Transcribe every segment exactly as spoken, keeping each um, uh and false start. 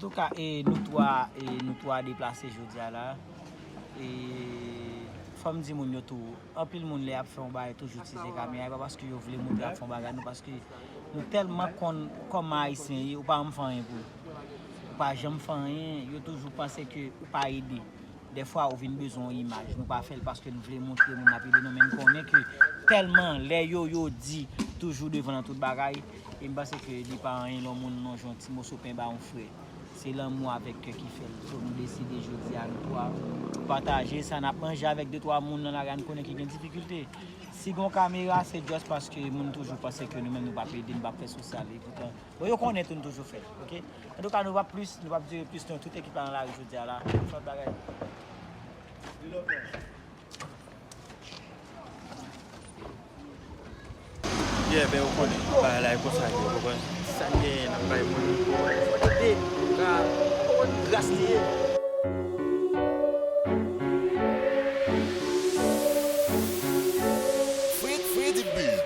Antouka, e, nou twa, e, nou twa deplase jodi a la. E, fò m di moun yo tou, anpil moun lè y ap fè yon bagay toujou itilize kamera, e pa paske yo vle montre y ap fè yon bagay, non, paske nou tèlman konn kòman Ayisyen ye, ou pa janm fè anyen pou yo. Ou pa janm fè anyen, yo toujou panse ke ou pa ede. Dèfwa, ou vin bezwen yon imaj, nou pa fè l paske n vle montre moun n ap ede, non, men n konnen ke tèlman lè yo, yo di toujou devan nan tout bagay, e m panse ke li pa anyen lè yon moun lonje yon ti moso pen ba yon frè. Se lanmou avèk kè ki fè l. So, nou deside jodi a, nou twa pataje sa n ap manje avèk de twa moun nan lari a n konnen ki gen difikilte. Si gon kamera, se just paske moun toujou panse ke nou menm nou p ap ede, nou p ap fè sosyal, epoutan, bon, yo konnen tou, nou toujou fè, oke? Antouka, nou p ap plis, nou p ap dire plis non, tout ekip la nan lari jodi a la. Fòt bagay. Yeah, ben, ou konnen, bagay la e konsa l ye, ou konprann? Sa n genyen, n ap bay moun. Fò n ede, ka, ou konprann, gras li ye. Free, free the beat.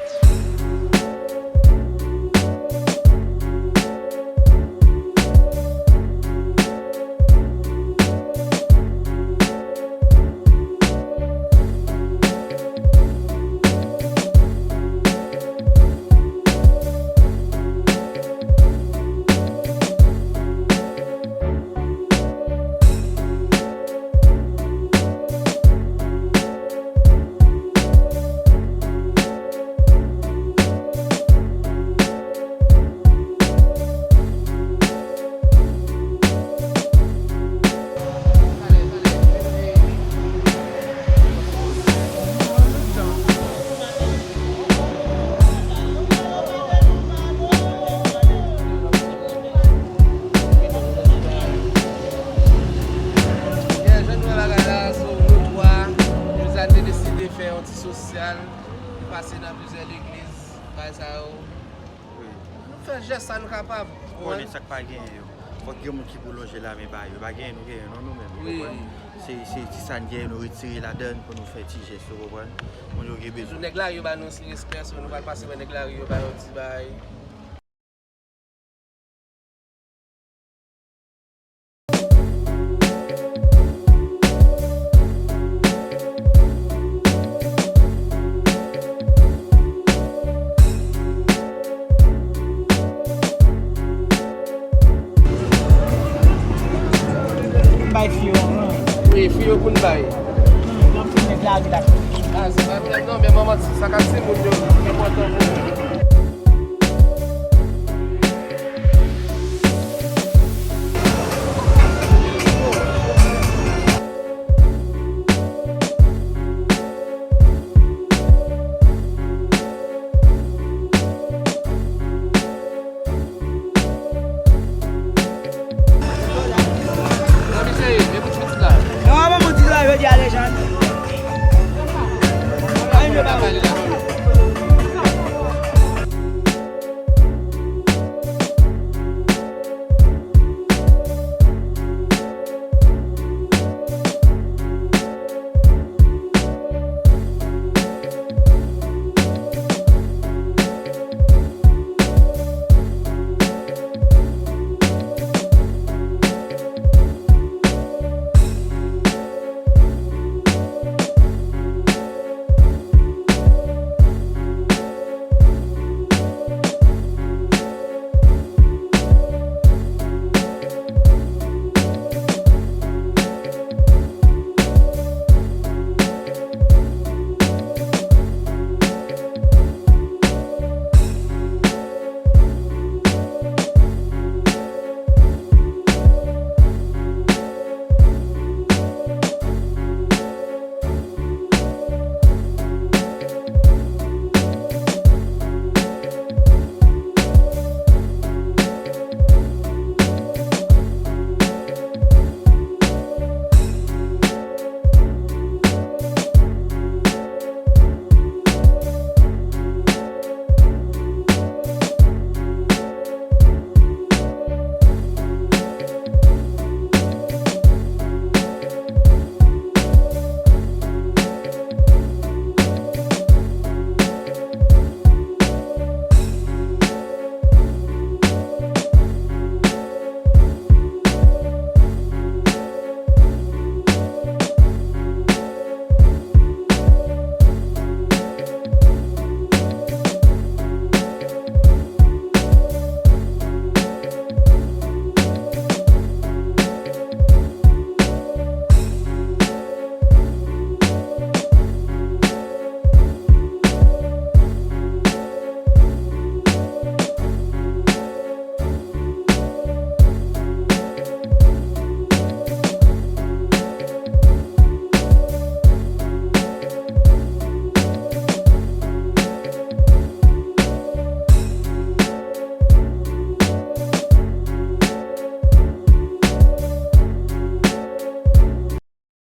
Yeah, jan nou wè bagay la, so, nou twa, nou sa te deside fè yon ti sosyal, pase nan plizyè legliz, bagay sa yo. Wi. Nou fè jès sa nou kapab. Ou konnen sa k pa genyen yo. Fòk gen moun ki pou lonje lamen ba yo. Pa genyen nou genyen non nou menm. Wi. Ou konprann? Se, se ti sa n genyen nou retire ladan l pou nou fè ti jès, ou konprann? Moun yo gen bezwen. Toujou nèg lari yo ba nou ti respè, so nou pral pase wè nèg lari yo ba yo ti bay. M bay fi yo, non. Wi, fi yo pou n bay. Hmm, nan fi nèg la, di la. Ah, se pa pwoblèm, non, men manman, sa ka timoun yo, enpòtan pou nou.